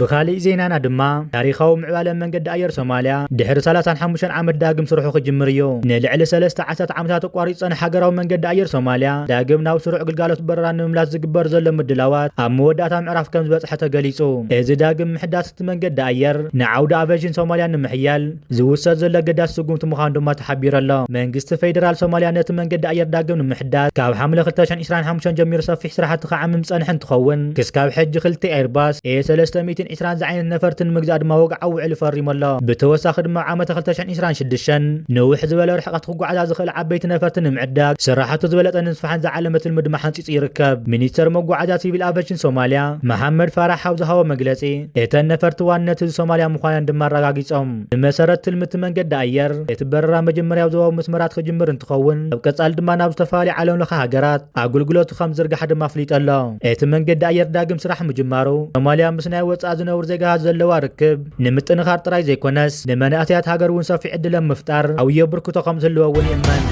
ብኻሊእ ዜናና ድማ፣ ታሪኻዊ ምዕባለ መንገዲ ኣየር ሶማልያ ድሕሪ ሰላሳን ሓሙሽተን ዓመት ዳግም ስርሑ ክጅምር እዩ። ንልዕሊ ሰለስተ ዓሰርተ ዓመታት ኣቋሪጹ ዝጸንሐ ሃገራዊ መንገዲ ኣየር ሶማልያ ዳግም ናብ ስሩዕ ግልጋሎት በረራ ንምምላስ ዝግበር ዘሎ ምድላዋት ኣብ መወዳእታ ምዕራፍ ከም ዝበጽሐ ተገሊጹ። እዚ ዳግም ምሕዳስ እቲ መንገዲ ኣየር ንዓውዲ ኣቪዬሽን ሶማልያ ንምሕያል ዝውሰድ ዘሎ ኣገዳሲ ስጉምቲ ምዃኑ ድማ ተሓቢሩ ኣሎ። መንግስቲ ፌደራል ሶማልያ ነቲ መንገዲ ኣየር ዳግም ንምሕዳስ ካብ ሓምለ ክልተ ሽሕን ዕስራን ሓሙሽተን ጀሚሩ ሰፊሕ ስራሕቲ ክዓምም ዝጸንሐ እንትኸውን፣ ክስካብ ሕጂ ክልተ ኤርባስ ኤ ሰለስተ ሚእትን ዕስራን ዝዓይነት ነፈርቲ ንምግዛእ ድማ ወግዓዊ ውዕል ፈሪሙ ኣሎ። ብተወሳኺ ድማ ኣብ ዓመተ ክልተ ሽሕን ዕስራን ሽዱሽተን ንውሕ ዝበለ ርሕቀት ክጓዓዛ ዝኽእል ዓበይቲ ነፈርቲ ንምዕዳግ ስራሕቱ ዝበለጸ ንምስፋሕን ዝዓለመ ትልሚ ድማ ሓንጺጹ ይርከብ። ሚኒስተር መጓዓዝያ ሲቪል ኣቪዬሽን ሶማልያ መሓመድ ፋራሕ ኣብ ዝሃቦ መግለጺ፣ እተን ነፈርቲ ዋንነት ህዝቢ ሶማልያ ምዃነን ድማ ኣረጋጊጾም። ብመሰረት ትልሚ እቲ መንገዲ ኣየር፣ እቲ በረራ መጀመርያ ኣብ ዞባዊ መስመራት ክጅምር እንትኸውን፣ ኣብ ቀጻሊ ድማ ናብ ዝተፈላለዩ ዓለም ለኸ ሃገራት ኣገልግሎቱ ከም ዝርጋሕ ድማ ኣፍሊጡ ኣሎ። እቲ መንገዲ ኣየር ዳግም ስራሕ ምጅማሩ፣ ሶማልያ ምስ ናይ ወጻኢ ዝነብሩ ዜጋታት ዘለዋ ርክብ ንምጥንኻር ጥራይ ዘይኮነስ፣ ንመናእሰያት ሃገር እውን ሰፊሕ ዕድል ኣብ ምፍጣር ዓብዪ ኣበርክቶ ከም ዝህልዎ እውን ይእመን።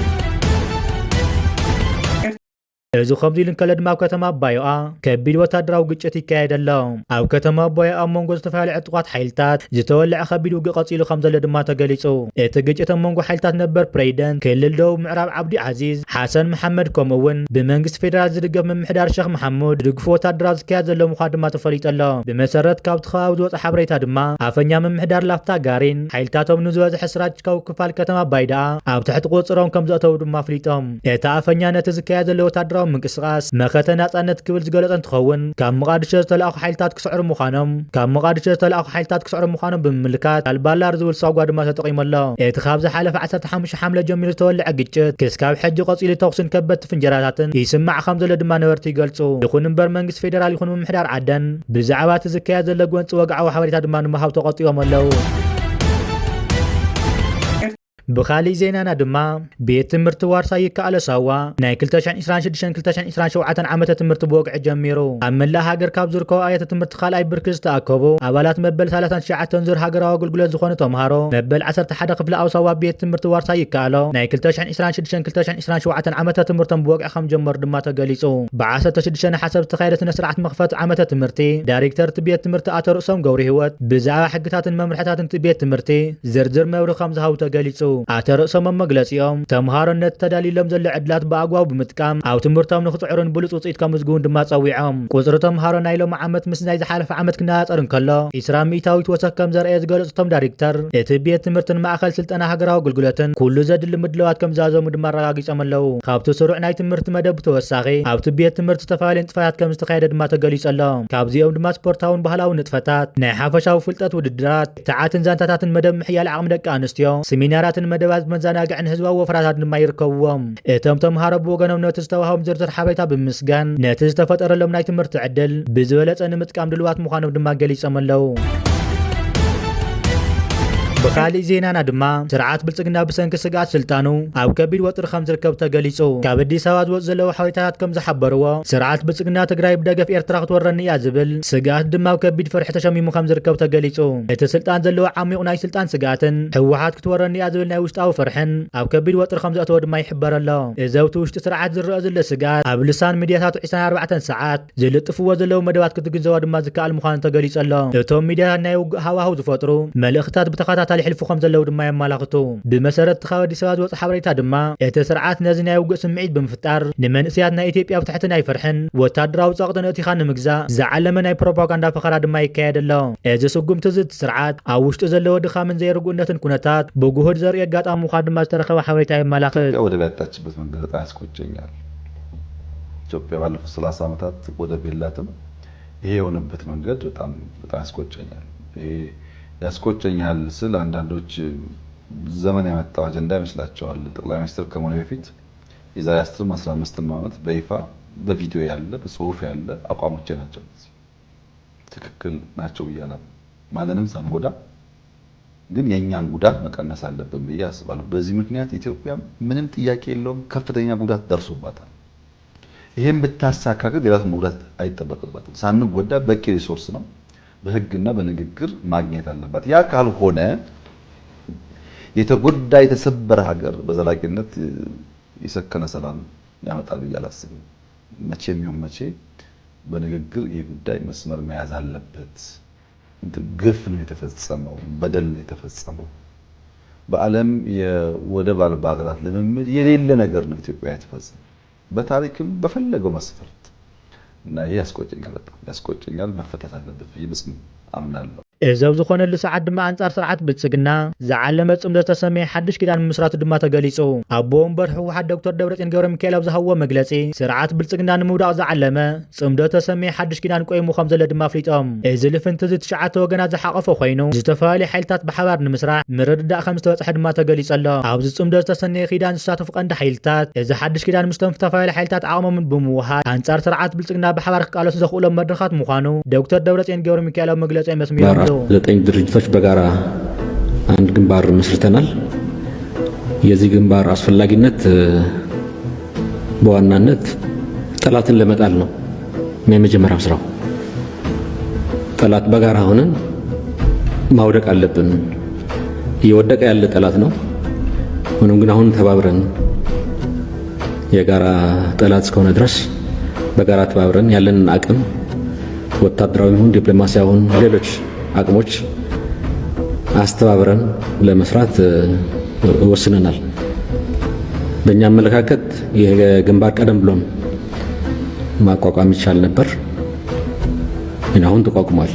እዚ ከምዚ ኢሉ እንከሎ ድማ፣ ኣብ ከተማ ኣባዮኣ ከቢድ ወታደራዊ ግጭት ይካየድ ኣሎ። ኣብ ከተማ ኣባዮኣ ኣብ መንጎ ዝተፈላለዩ ዕጡቓት ሓይልታት ዝተወለዐ ከቢድ ውግእ ቀጺሉ ከም ዘሎ ድማ ተገሊጹ። እቲ ግጭት ኣብ መንጎ ሓይልታት ነበር ፕሬዚደንት ክልል ደቡብ ምዕራብ ዓብዲ ዓዚዝ ሓሰን መሓመድ፣ ከምኡ እውን ብመንግስቲ ፌደራል ዝድገፍ ምምሕዳር ሸኽ መሓሙድ ዝድግፉ ወታደራት ዝካየድ ዘሎ ምዃኑ ድማ ተፈሊጡ ኣሎ። ብመሰረት ካብቲ ከባቢ ዝወጸ ሓበሬታ ድማ፣ ኣፈኛ ምምሕዳር ላፍታ ጋሪን ሓይልታቶም ንዝበዝሐ ስትራቴጂካዊ ክፋል ከተማ ኣባይ ደኣ ኣብ ትሕቲ ቁጽጽሮም ከም ዘእተዉ ድማ ኣፍሊጦም። እቲ ኣፈኛ ነቲ ዝካየድ ዘሎ ወታደራዊ ምንቅስቓስ መኸተ ናጻነት ክብል ዝገለጸ እንትኸውን፣ ካብ መቓድሾ ዝተላእኹ ሓይልታት ክስዕሩ ምዃኖም፣ ካብ መቓድሾ ዝተላእኹ ሓይልታት ክስዕሩ ምዃኖም ብምምልካት ኣልባላር ዝብል ሳጓ ድማ ተጠቒሙ ኣሎ። እቲ ካብ ዝሓለፈ ዓሰርተ ሓሙሽተ ሓምለ ጀሚሩ ዝተወልዐ ግጭት ክስካብ ሕጂ ቀጺሉ ተኹስን ከበድቲ ፍንጀራታትን ይስማዕ ከም ዘሎ ድማ ነበርቲ ይገልጹ። ይኹን እምበር መንግስቲ ፌደራል ይኹን ምምሕዳር ዓደን ብዛዕባ እቲ ዝካየድ ዘሎ ጎንጺ ወግዓዊ ሓበሬታ ድማ ንምሃብ ተቖጢቦም ኣለዉ። ብኻሊእ ዜናና ድማ፣ ቤት ትምህርቲ ዋርሳይ ይከኣሎ ሳዋ ናይ ክልተ ሽሕን ዕስራን ሽዱሽተን ክልተ ሽሕን ዕስራን ሸውዓተን ዓመተ ትምህርቲ ብወግዒ ጀሚሩ። ኣብ መላእ ሃገር ካብ ዝርከቡ ኣብያተ ትምህርቲ ካልኣይ ብርኪ ዝተኣከቡ ኣባላት መበል ሰላሳን ትሽዓተን ዙር ሃገራዊ ኣገልግሎት ዝኾኑ ተምሃሮ፣ መበል ዓሰርተ ሓደ ክፍሊ ኣብ ሳዋ ቤት ትምህርቲ ዋርሳይ ይከኣሎ ናይ ክልተ ሽሕን ዕስራን ሽዱሽተን ክልተ ሽሕን ዕስራን ሸውዓተን ዓመተ ትምህርቶም ብወግዒ ከም ጀመሩ ድማ ተገሊጹ። ብዓሰርተ ሽዱሽተ ነሓሰ ዝተኻየደ ስነ ስርዓት መኽፈቲ ዓመተ ትምህርቲ፣ ዳይሬክተር እቲ ቤት ትምህርቲ ኣቶ ርእሶም ገብረ ህይወት፣ ብዛዕባ ሕግታትን መምርሕታትን እቲ ቤት ትምህርቲ ዝርዝር መብርሂ ከም ዝሃቡ ተገሊጹ። ኣቶ ርእሶም ኣብ መግለጺኦም፣ ተምሃሮ ነቲ ተዳልዩሎም ዘሎ ዕድላት ብኣግባቡ ብምጥቃም ኣብ ትምህርቶም ንኽጽዕሩን ብሉጽ ውጽኢት ከምዝግቡን ድማ ጸዊዖም። ቁጽሪ ተምሃሮ ናይ ሎሚ ዓመት ምስ ናይ ዝሓለፈ ዓመት ክነጻጸር እንከሎ፣ ዕስራ ሚእታዊት ወሰኽ ከም ዘርኣየ ዝገለጹ እቶም ዳይሬክተር፣ እቲ ቤት ትምህርትን ማእከል ስልጠና ሃገራዊ ኣገልግሎትን ኩሉ ዘድሊ ምድላዋት ከም ዝዛዘሙ ድማ ኣረጋጊጾም ኣለዉ። ካብቲ ስሩዕ ናይ ትምህርቲ መደብ ብተወሳኺ፣ ኣብቲ ቤት ትምህርቲ ዝተፈላለዩ ንጥፈታት ከም ዝተኻየደ ድማ ተገሊጹ ኣሎ። ካብዚኦም ድማ ስፖርታውን ባህላውን ንጥፈታት፣ ናይ ሓፈሻዊ ፍልጠት ውድድራት፣ ትዓትን ዛንታታትን መደብ ምሕያል ዓቕሚ ደቂ ኣንስትዮ፣ ስሚናራትን መደባት መዘናግዕን ህዝባዊ ወፈራታትን ድማ ይርከብዎም። እቶም ተምሃሮ ብወገኖም ነቲ ዝተዋህቦም ዝርዝር ሓበሬታ ብምምስጋን፣ ነቲ ዝተፈጠረሎም ናይ ትምህርቲ ዕድል ብዝበለጸ ንምጥቃም ድልዋት ምዃኖም ድማ ገሊጾም ኣለዉ። ብኻሊእ ዜናና ድማ፣ ስርዓት ብልጽግና ብሰንኪ ስግኣት ስልጣኑ ኣብ ከቢድ ወጥሪ ከም ዝርከብ ተገሊጹ። ካብ ኣዲስ ኣበባ ዝወጹ ዘለዉ ሓበሬታታት ከም ዝሓበርዎ፣ ስርዓት ብልጽግና ትግራይ ብደገፍ ኤርትራ ክትወረኒ እያ ዝብል ስግኣት ድማ ኣብ ከቢድ ፍርሒ ተሸሚሙ ከም ዝርከብ ተገሊጹ። እቲ ስልጣን ዘለዎ ዓሚቑ ናይ ስልጣን ስግኣትን ህወሓት ክትወረኒ እያ ዝብል ናይ ውሽጣዊ ፍርሕን ኣብ ከቢድ ወጥሪ ከም ዘእተዎ ድማ ይሕበር ኣሎ። እዚ ኣብቲ ውሽጢ ስርዓት ዝረአ ዘሎ ስግኣት ኣብ ልሳን ሚድያታት ዕስራን ኣርባዕተን ሰዓት ዝልጥፍዎ ዘለዉ መደባት ክትግንዘቦ ድማ ዝከኣል ምዃኑ ተገሊጹ ኣሎ። እቶም ሚድያታት ናይ ውግእ ሃዋህው ዝፈጥሩ መልእኽትታት ብተኸታታሊ ይሕልፉ ከም ዘለዉ ድማ የመላኽቱ። ብመሰረት እቲ ካብ ኣዲስ ኣበባ ዝወጸ ሓበሬታ ድማ፣ እቲ ስርዓት ነዚ ናይ ውግእ ስምዒት ብምፍጣር፣ ንመንእሰያት ናይ ኢትዮጵያ ኣብ ትሕቲ ናይ ፍርሕን ወታደራዊ ጸቕጥን ኣእቲኻ ንምግዛእ ዝዓለመ ናይ ፕሮፓጋንዳ ፈኸራ ድማ ይካየድ ኣሎ። እዚ ስጉምቲ እዚ እቲ ስርዓት ኣብ ውሽጡ ዘለዎ ድኻምን ዘይርጉእነትን ኩነታት ብጉሁድ ዘርኢ ኣጋጣሚ ምዃኑ ድማ ዝተረኸበ ሓበሬታ የመላኽት። ኢትዮጵያ ወደብ ያጣችበት መንገድ በጣም ያስቆጨኛል። ኢትዮጵያ ባለፉት ሰላሳ ዓመታት ወደብ የላትም። ይሄ የሆነበት መንገድ በጣም፣ በጣም ያስቆጨኛል። ይሄ ያስቆጨኛል ስል አንዳንዶች ዘመን ያመጣው አጀንዳ ይመስላቸዋል። ጠቅላይ ሚኒስትር ከመሆኔ በፊት የዛሬ አስርም አስራ አምስትም ዓመት በይፋ በቪዲዮ ያለ፣ በጽሁፍ ያለ አቋሞቼ ናቸው። ትክክል ናቸው ብዬ አላምንም። ማንንም ሳንጎዳ ግን የእኛን ጉዳት መቀነስ አለብን ብዬ አስባለሁ። በዚህ ምክንያት ኢትዮጵያ ምንም ጥያቄ የለውም ከፍተኛ ጉዳት ደርሶባታል። ይሄን ብታሳካ ግን ሌላ መጉዳት አይጠበቅባትም። ሳንጎዳ በቂ ሪሶርስ ነው በህግና በንግግር ማግኘት አለባት። ያ ካልሆነ የተጎዳ የተሰበረ ሀገር በዘላቂነት የሰከነ ሰላም ያመጣል ብዬ አላስብም። መቼም ይሁን መቼ በንግግር ይህ ጉዳይ መስመር መያዝ አለበት። ግፍ ነው የተፈጸመው፣ በደል ነው የተፈጸመው። በዓለም የወደብ አልባ ሀገራት ልምምድ የሌለ ነገር ነው ኢትዮጵያ የተፈጸመው። በታሪክም በፈለገው መስፈርት እና ይሄ ያስቆጨኛል፣ በጣም ያስቆጨኛል። መፈታት አለበት ብዬ በጽኑ አምናለሁ። እዚ ኣብ ዝኾነሉ ሰዓት ድማ ኣንጻር ስርዓት ብልጽግና ዝዓለመ ጽምዶ ዝተሰመየ ሓድሽ ኪዳን ምስራቱ ድማ ተገሊጹ። ኣቦ ወንበር ህወሓት ዶክተር ደብረጽዮን ገብረ ሚካኤል ኣብ ዝሃብዎ መግለጺ፣ ስርዓት ብልጽግና ንምውዳቕ ዝዓለመ ጽምዶ ተሰመየ ሓድሽ ኪዳን ቆይሙ ከም ዘሎ ድማ ኣፍሊጦም። እዚ ልፍንቲ እዚ ትሽዓተ ወገናት ዝሓቐፈ ኮይኑ፣ ዝተፈላለዩ ሓይልታት ብሓባር ንምስራሕ ምርድዳእ ከም ዝተበጽሐ ድማ ተገሊጹ ኣሎ። ኣብዚ ጽምዶ ዝተሰነየ ኪዳን ዝሳተፉ ቀንዲ ሓይልታት፣ እዚ ሓድሽ ኪዳን ምስቶም ዝተፈላለዩ ሓይልታት ዓቕሞምን ብምውሃድ ኣንጻር ስርዓት ብልጽግና ብሓባር ክቃለሱ ዘኽእሎም መድረኻት ምዃኑ ዶክተር ደብረጽዮን ገብረ ሚካኤል ኣብ መግለጺኦም የስምሩ። ምዕራፍ ዘጠኝ ድርጅቶች በጋራ አንድ ግንባር መስርተናል። የዚህ ግንባር አስፈላጊነት በዋናነት ጠላትን ለመጣል ነው። የመጀመሪያው ስራው ጠላት በጋራ ሆነን ማውደቅ አለብን። እየወደቀ ያለ ጠላት ነው። ሆኖም ግን አሁን ተባብረን የጋራ ጠላት እስከሆነ ድረስ በጋራ ተባብረን ያለንን አቅም ወታደራዊ ይሁን ዲፕሎማሲያዊ ይሁን ሌሎች አቅሞች አስተባብረን ለመስራት ወስነናል። በእኛ አመለካከት ይህ ግንባር ቀደም ብሎም ማቋቋም ይቻል ነበር፣ ግን አሁን ተቋቁሟል።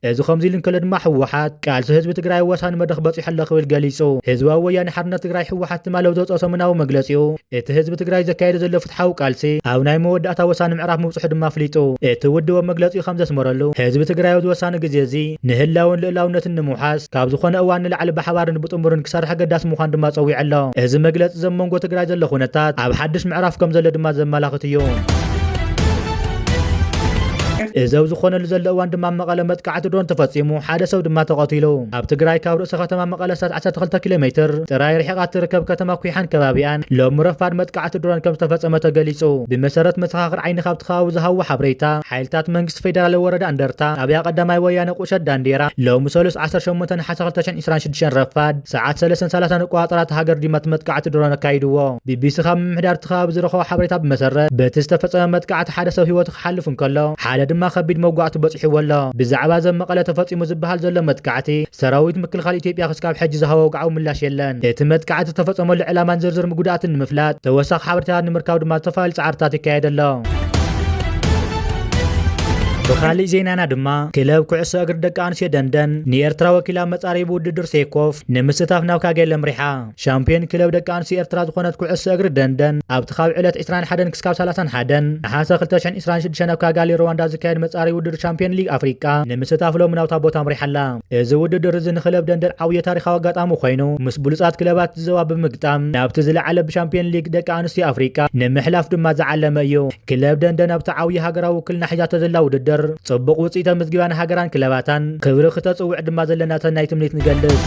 እዚ ከምዚ ኢሉ እንከሎ ድማ ህወሓት ቃልሲ ህዝቢ ትግራይ ወሳኒ መድረኽ በፂሑ ኣሎ ክብል ገሊፁ። ህዝባዊ ወያነ ሓርነት ትግራይ ህወሓት ትማሊ ኣብ ዘውፅኦ ሰሙናዊ መግለፂኡ እቲ ህዝቢ ትግራይ ዘካየደ ዘሎ ፍትሓዊ ቃልሲ ኣብ ናይ መወዳእታ ወሳኒ ምዕራፍ ምብፅሑ ድማ ኣፍሊጡ። እቲ ውድብ ኣብ መግለፂኡ ከም ዘስመረሉ ህዝቢ ትግራይ ኣብዚ ወሳኒ ግዜ እዚ ንህላውን ልእላውነትን ንምውሓስ ካብ ዝኾነ እዋን ንላዕሊ ብሓባርን ብጥምርን ክሰርሕ ኣገዳሲ ምዃኑ ድማ ጸዊዑ ኣሎ። እዚ መግለጺ እዚ ኣብ መንጎ ትግራይ ዘሎ ኩነታት ኣብ ሓድሽ ምዕራፍ ከም ዘሎ ድማ ዘመላኽት እዩ። እዚ ኣብ ዝኾነሉ ዘሎ እዋን ድማ ኣብ መቐለ መጥቃዕቲ ድሮን ተፈጺሙ ሓደ ሰብ ድማ ተቐቲሉ። ኣብ ትግራይ ካብ ርእሰ ከተማ መቐለ ሰዓት ዓሰርተ ክልተ ኪሎ ሜትር ጥራይ ርሒቓ እትርከብ ከተማ ኩሓን ከባቢኣን ሎሚ ረፋድ መጥቃዕቲ ድሮን ከም ዝተፈጸመ ተገሊጹ። ብመሰረት መሰኻኽር ዓይኒ ካብቲ ከባቢ ዝሃብዎ ሓበሬታ ሓይልታት መንግስቲ ፌደራል ወረዳ እንደርታ ጣብያ ቀዳማይ ወያነ ቁሸት ዳንዴራ ሎሚ ሰሉስ ዓሰርተ ሸሞንተ ነሓሰ ክልተ ሽሕን ዕስራን ሽዱሽተን ረፋድ ሰዓት ሰለስተን ሰላሳን ኣቆጻጽራ እታ ሃገር ድማ እቲ መጥቃዕቲ ድሮን ኣካይድዎ። ቢቢሲ ካብ ምምሕዳር እቲ ከባቢ ዝረኸቦ ሓበሬታ ብመሰረት በቲ ዝተፈጸመ መጥቃዕቲ ሓደ ሰብ ህይወቱ ክሓልፍ እንከሎ ሓደ ድማ ከቢድ መጓእቲ በጺሕዎ ኣሎ። ብዛዕባ እዚ ኣብ መቐለ ተፈጺሙ ዝበሃል ዘሎ መጥቃዕቲ ሰራዊት ምክልኻል ኢትዮጵያ ክስካብ ሕጂ ዝሃቦ ወግዓዊ ምላሽ የለን። እቲ መጥቃዕቲ ዝተፈጸመሉ ዕላማን ዝርዝር ጉድኣትን ንምፍላጥ ተወሳኺ ሓበሬታታት ንምርካብ ድማ ዝተፈላለዩ ጻዕርታት ይካየድ ኣሎ። ብኻሊእ ዜናና ድማ ክለብ ኩዕሶ እግሪ ደቂ ኣንስትዮ ደንደን ንኤርትራ ወኪላ መጻረዪ ብውድድር ሴኮፍ ንምስታፍ ናብ ካጋሊ ኣምሪሓ። ሻምፒዮን ክለብ ደቂ ኣንስትዮ ኤርትራ ዝኾነት ኩዕሶ እግሪ ደንደን ኣብቲ ካብ ዕለት ዕስራን ሓደን ክስካብ ሰላሳን ሓደን ነሓሰ ክልተ ሽሕን ዕስራን ሽዱሽተን ኣብ ካጋሊ ሩዋንዳ ዝካየድ መጻረዪ ውድድር ሻምፒዮን ሊግ ኣፍሪቃ ንምስታፍ ሎሚ ናብታ ቦታ ኣምሪሓ ኣላ። እዚ ውድድር እዚ ንክለብ ደንደን ዓብዪ ታሪኻዊ ኣጋጣሚ ኮይኑ ምስ ብሉጻት ክለባት ዞባ ብምግጣም ናብቲ ዝለዓለ ብሻምፒዮን ሊግ ደቂ ኣንስትዮ ኣፍሪቃ ንምሕላፍ ድማ ዝዓለመ እዩ። ክለብ ደንደን ኣብቲ ዓብዪ ሃገራዊ ውክልና ሒዛቶ ዘላ ውድድር ጽቡቕ ውጽኢት ኣመዝጊባ ንሃገራን ክለባታን ክብሪ ክተጽውዕ ድማ ዘለና ሰናይ ትምኒት ንገልጽ።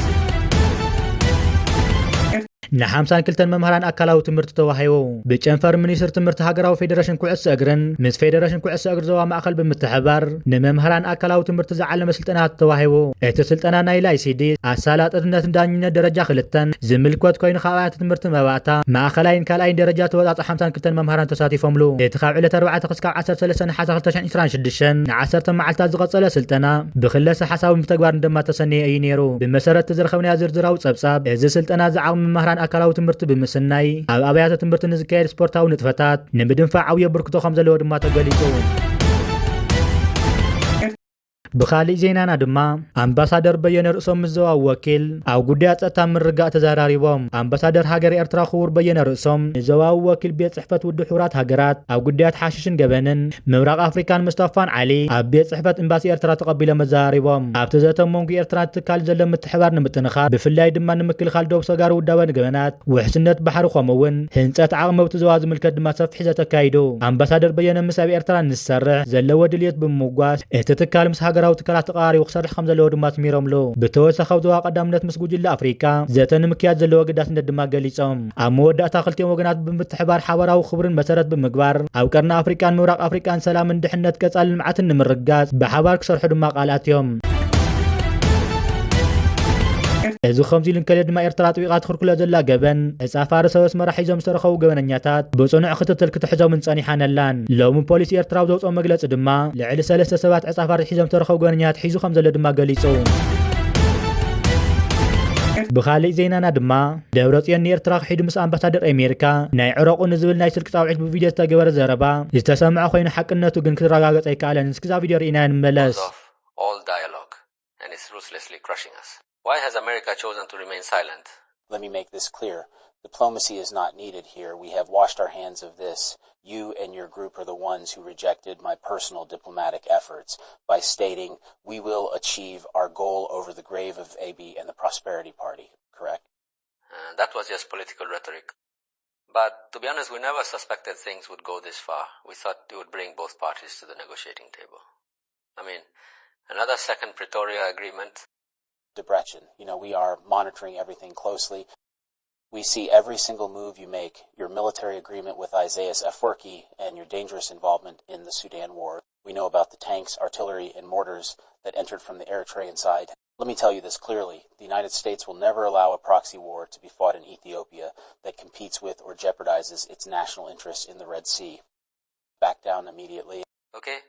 ንሓምሳን ክልተን መምህራን ኣካላዊ ትምህርቲ ተዋሂቡ። ብጨንፈር ሚኒስትሪ ትምህርቲ ሃገራዊ ፌደሬሽን ኩዕሶ እግርን ምስ ፌደሬሽን ኩዕሶ እግሪ ዞባ ማእከል ብምትሕብባር ንመምህራን ኣካላዊ ትምህርቲ ዝዓለመ ስልጠና ተዋሂቡ። እቲ ስልጠና ናይ ላይሲዲ፣ ኣሳላጥነት፣ ዳኝነት ደረጃ ክልተን ዝምልከት ኮይኑ ካብ ኣብያተ ትምህርቲ መባእታ፣ ማእኸላይን ካልኣይን ደረጃ ተወጻጽኦ ሓምሳን ክልተን መምህራን ተሳቲፎምሉ። እቲ ካብ ዕለት ኣርባዕተ ክስካብ ዓሰርተ ሰለስተ ነሓሰ ክልተ ሽሕን ዕስራን ሽዱሽተን ንዓሰርተ መዓልታት ዝቐጸለ ስልጠና ብክለሰ ሓሳብን ብተግባርን ድማ ተሰነየ እዩ ነይሩ። ብመሰረት እቲ ዝረኸብናዮ ዝርዝራዊ ጸብጻብ፣ እዚ ስልጠና እዚ ዓቕሚ መምህራን ኣካላዊ ትምህርቲ ብምስናይ ኣብ ኣብያተ ትምህርቲ ንዝካየድ ስፖርታዊ ንጥፈታት ንምድንፋዕ ዓብዪ ኣበርክቶ ከም ዘለዎ ድማ ተገሊጹ። ብኻሊእ ዜናና ድማ ኣምባሳደር በየነ ርእሶም ምስ ዞባዊ ወኪል ኣብ ጉዳያት ጸጥታ ምርግጋእ ተዘራሪቦም። ኣምባሳደር ሃገረ ኤርትራ ክቡር በየነ ርእሶም ንዞባዊ ወኪል ቤት ጽሕፈት ውድብ ሕቡራት ሃገራት ኣብ ጉዳያት ሓሽሽን ገበንን ምብራቕ ኣፍሪካን ሙስጠፋን ዓሊ ኣብ ቤት ጽሕፈት ኤምባሲ ኤርትራ ተቐቢሎም ኣዘራሪቦም። ኣብቲ ዘተ መንጎ ኤርትራን ትካል ዘሎ ምትሕባር ንምጥንኻር ብፍላይ ድማ ንምክልኻል ዶብ ሰጋር ውዳበ ገበናት ውሕስነት ባሕሪ ከምኡ እውን ህንጸት ዓቕሚ ኣብቲ ዞባ ዝምልከት ድማ ሰፊሕ ዘተ ኣካይዱ። ኣምባሳደር በየነ ምስ ኣብ ኤርትራ ንዝሰርሕ ዘለዎ ድልየት ብምምጓስ እቲ ትካል ምስ ሃገራዊ ትካላት ተቐራሪቡ ክሰርሕ ከም ዘለዎ ድማ ኣስሚሮምሉ። ብተወሳኺ ኣብ ዞባ ቀዳምነት ምስ ጉጅለ ኣፍሪቃ ዘተ ንምክያድ ዘለዎ ኣገዳስነት ድማ ገሊጾም። ኣብ መወዳእታ ክልቲኦም ወገናት ብምትሕባር ሓባራዊ ክብርን መሰረት ብምግባር ኣብ ቀርኒ ኣፍሪቃን ምብራቕ ኣፍሪቃን ሰላምን ድሕነት ቀጻሊ ልምዓትን ንምርግጋጽ ብሓባር ክሰርሑ ድማ ቃል ኣትዮም። እዚ ከምዚ ኢሉ እንከሎ ድማ ኤርትራ ኣጥቢቓ ትኽልክሎ ዘላ ገበን ዕጻፋ ርእሰ ኣስመራ ሒዞም ዝተረኸቡ ገበነኛታት ብጽኑዕ ክትትል ክትሕዞምን ጸኒሓን ኣላን። ሎሚ ፖሊስ ኤርትራ ኣብ ዘውጽኦ መግለጺ ድማ ልዕሊ ሰለስተ ሰባት ዕጻፋ ሒዞም ዝተረኸቡ ገበነኛታት ሒዙ ከም ዘሎ ድማ ገሊጹ። ብኻልእ ዜናና ድማ ደብረጽዮን ንኤርትራ ክሒዱ ምስ ኣምባሳደር ኣሜሪካ ናይ ዕረቑ ንዝብል ናይ ስልኪ ጻውዒት ብቪድዮ ዝተገበረ ዘረባ ዝተሰምዐ ኮይኑ ሓቅነቱ ግን ክረጋገጽ ኣይከኣለን። እስኪ እዛ ቪድዮ ርኢና ንመለስ። Of all dialogue, and it's ruthlessly crushing us. Why has America chosen to remain silent? Let me make this clear. Diplomacy is not needed here. We have washed our hands of this. You and your group are the ones who rejected my personal diplomatic efforts by stating we will achieve our goal over the grave of A B and the Prosperity Party, correct? Uh, that was just political rhetoric. But to be honest, we never suspected things would go this far. We thought it would bring both parties to the negotiating table. I mean, another second Pretoria agreement. Debrecen, you know, we are monitoring everything closely. We see every single move you make, your military agreement with Isaias Afwerki and your dangerous involvement in the Sudan war. We know about the tanks, artillery, and mortars that entered from the Eritrean side. Let me tell you this clearly. The United States will never allow a proxy war to be fought in Ethiopia that competes with or jeopardizes its national interests in the Red Sea. Back down immediately. Okay,